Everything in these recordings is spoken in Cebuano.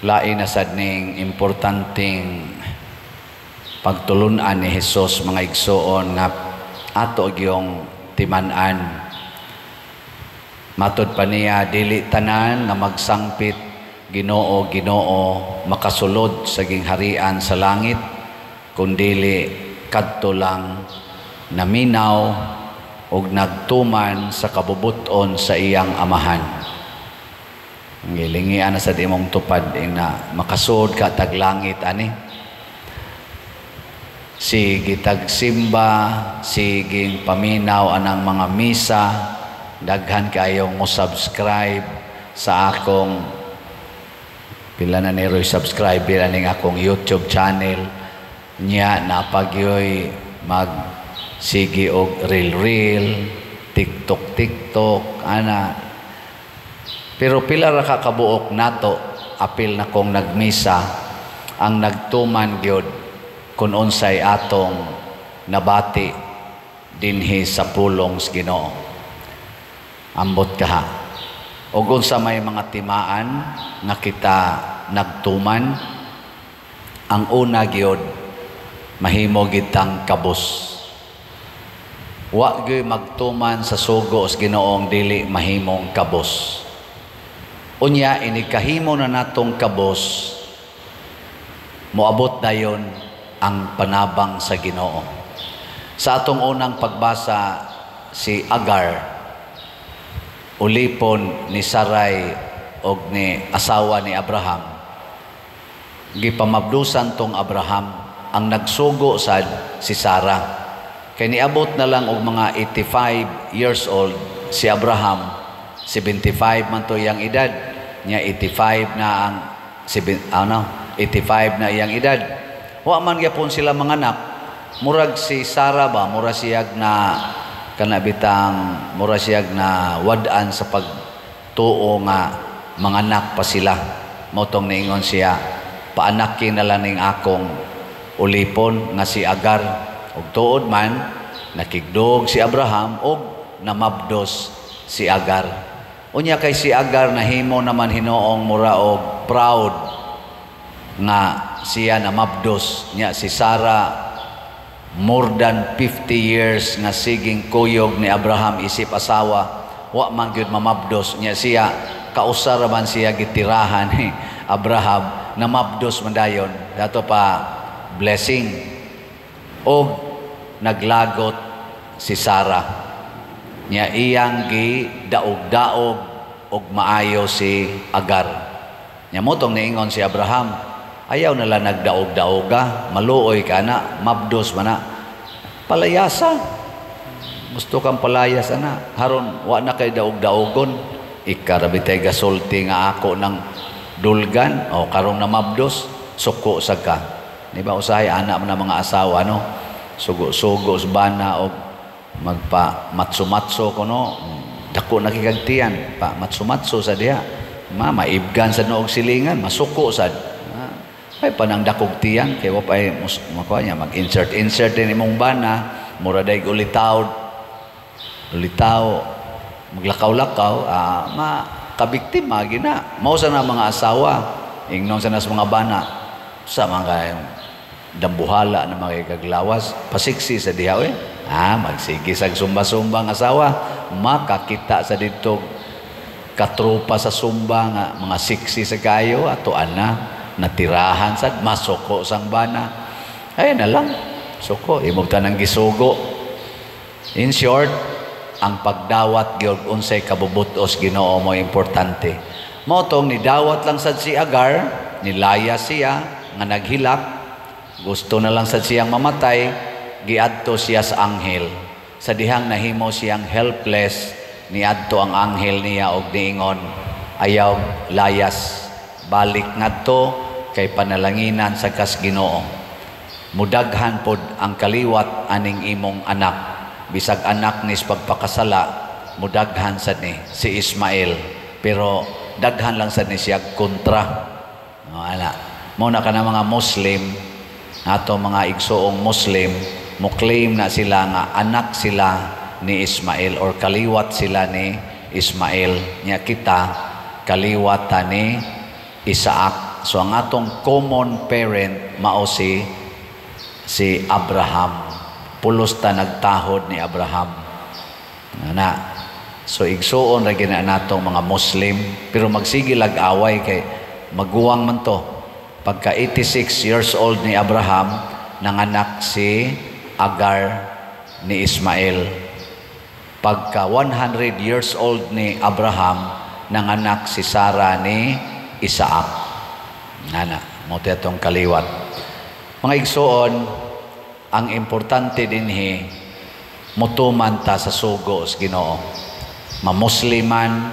Lain na sad ning importanteng pagtulunan ni Hesus, mga igsoon, nga ato gyung timan-an. Matod pa niya, dili tanan nga magsangpit, "Ginoo, Ginoo," makasulod sa gingharian sa langit, kundili kadto lang naminaw ug nagtuman sa kabubuton sa iyang Amahan. Gilingian na sa imong tupad ina makasud ka tag langit ani. Sige tagsimba, sige paminaw anang mga misa, daghan kayong mo subscribe sa akong, pila na ni roy subscriber aning akong YouTube channel niya, napagyoy mag sige og reel reel, TikTok TikTok ana. Pero pila ra ka kabuok nato, apil na kong nagmisa, ang nagtuman gyud kung unsay atong nabati dinhi sa pulong sa Ginoo? Ambot kaha. Og unsa may mga timaan nga kita nagtuman? Ang una gyud, mahimo gitang kabus. Wa gyud magtuman sa sugo sa Ginoong dili mahimong kabus. Unya, inikahimo na natong kabus, moabot dayon ang panabang sa Ginoo. Sa atong unang pagbasa, si Agar, ulipon ni Sarai og ni asawa ni Abraham, gipamabdusan tong Abraham. Ang nagsugo sad si Sarah. Kay niabot na lang og mga 85 years old si Abraham, 75 man to iyang edad niya, 85 na ang ano, 85 na iyang edad. Wa man gyapon sila manganak. Murag si Sarah ba, mura siyag na kana bitang mura siyag na wad-an sa pagtuo nga manganak pa sila. Mao tong niingon siya, "Paanaki na lang ning akong ulipon nga si Agar." Ug tuod man, nakigdog si Abraham ug namabdos si Agar. Unya kay si Agar nahimo naman hinoong mura og proud nga siya namabdos niya. Si Sarah, more than 50 years nga siging kuyog ni Abraham isip asawa, wa man gyud mamabdos niya. Siya, kausa ra man siya gitirahan ni Abraham, namabdos man dayon. Dato pa blessing og naglagot si Sarah niya, iyang gi daog-daog og maayo si Agar niya. Mao tong niingon si Abraham, "Ayaw na lang nagdaog-daoga, maluoy ka na, mabdos man na, palayasa. Gusto kang palayas ana, haron wa na kay daog-daogon." Ikarabitay gasulti nga ako ng dulgan o karong namabdos, suko sa ka. Di ba usahay ana man ang mga asawa, no? Sugo-sugo sa bana og magpa matso-matso kuno, dako na kigagtiyan, pa matso-matso sa diha. Ma maibgan sa noog silingan, masuko sad. Ay panang dakog tiyan kay wa pay makuha niya, mag-insert insert din imong bana, mura day ulitaw ulitaw, maglakaw-lakaw, ma kabiktima gina. Mao sa na mga asawa, ingnon sa nas mga bana sa mga dambuhala na mga kaglawas, pasiksi sa diha eh. Magsige sa sumba-sumba ang asawa, makakita sa dito katropa sa sumba nga mga siksi sa kayo ato ana natirahan sad, masuko sang bana. Ay na lang suko imong tanang gisugo. In short, ang pagdawat gyud unsay kabubutos Ginoo mo importante. Mao tong nidawat lang sad si Agar, nilaya siya nga naghilak, gusto na lang sad siyang mamatay, giadto siya sa anghel. Sa dihang nahimo siyang helpless, niadto ang anghel niya og niingon, "Ayaw layas, balik ngadto kay panalanginan sa kas Ginoo. Mudaghan pod ang kaliwat aning imong anak." Bisag anak nis pagpakasala, mudaghan sad ni si Ismael, pero daghan lang sad ni siya kontra. No, ala. Mao na kana mga Muslim, ato mga igsuong Muslim, mo claim na sila nga anak sila ni Ismael or kaliwat sila ni Ismael. Nya kita kaliwat ta ni Isaac. Isaac. So ang atong common parent mao si Abraham. Pulos ta nagtahod ni Abraham. Na. So igsuon ra gina natong mga Muslim, pero magsige lag away kay maguwang man to. Pagka 86 years old ni Abraham, nanganak si Agar ni Ismael. Pagka 100 years old ni Abraham, nanganak si Sarah ni Isaac. Nana, mo atong kaliwat. Mga igsuon, ang importante dinhi, mutuman ta sa sugo sa Ginoo. Mamusliman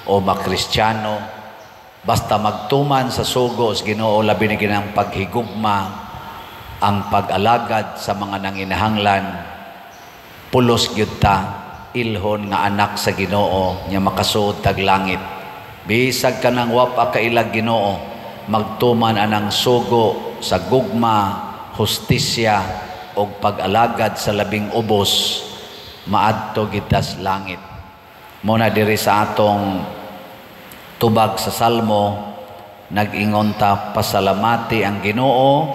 o makristyano, basta magtuman sa sugo sa Ginoo, labi na ginang paghigugma, ang pag-alagad sa mga nanginahanglan, pulos gyud ta ilhon nga anak sa Ginoo nya makasuod tag langit. Bisag kanang wa pa kailag Ginoo, magtuman anang sugo sa gugma, hustisya og pag-alagad sa labing ubos, maadto kita sa langit. Muna diri sa atong tubag sa Salmo, nag-ingon ta, "Pasalamati ang Ginoo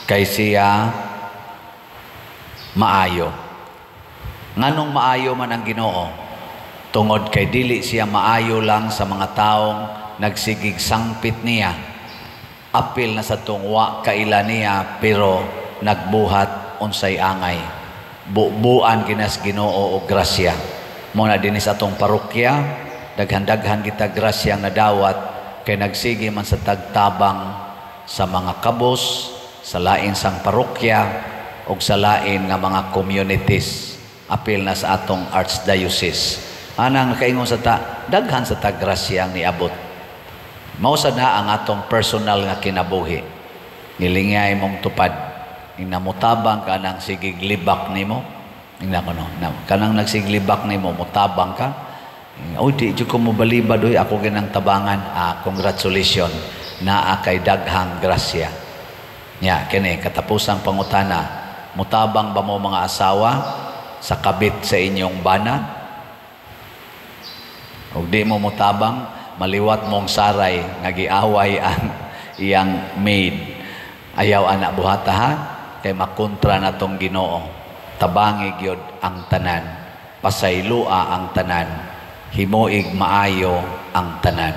kay siya maayo." Nganong maayo man ang Ginoo? Tungod kay dili siya maayo lang sa mga taong nagsigig sangpit niya. Apil na sa tungwa kaila niya, pero nagbuhat unsay angay. Bubuan ginas Ginoo og grasya. Muna dinhi sa atong parokya, daghan-daghan kita grasya nga nadawat kay nagsige man sa tagtabang sa mga kabos, sa lain sang parokya ug sa lain nga mga communities, apil na sa atong archdiocese. Anang nakaingon sa ta, daghan sa ta grasya ang niabot. Mao sad na ang atong personal nga kinabuhi. Nilingay mong tupad. Inamutabang ka nang sigig libak nimo. Ingna ko no. Na, kanang nagsiglibak nimo, mutabang ka. "Uy, di jud ko mobalibad oy, ako ginang tabangan." Ah, congratulations. Naa kay daghang grasya. Nya kini katapusang pangutana, mutabang ba mo mga asawa sa kabit sa inyong bana? Ug di mo mutabang, maliwat mong saray nga giaway ang iyang maid. Ayaw ana buhata ha, kay makontra na tong Ginoo. Tabangi gyud ang tanan, pasaylua ang tanan, himuig maayo ang tanan.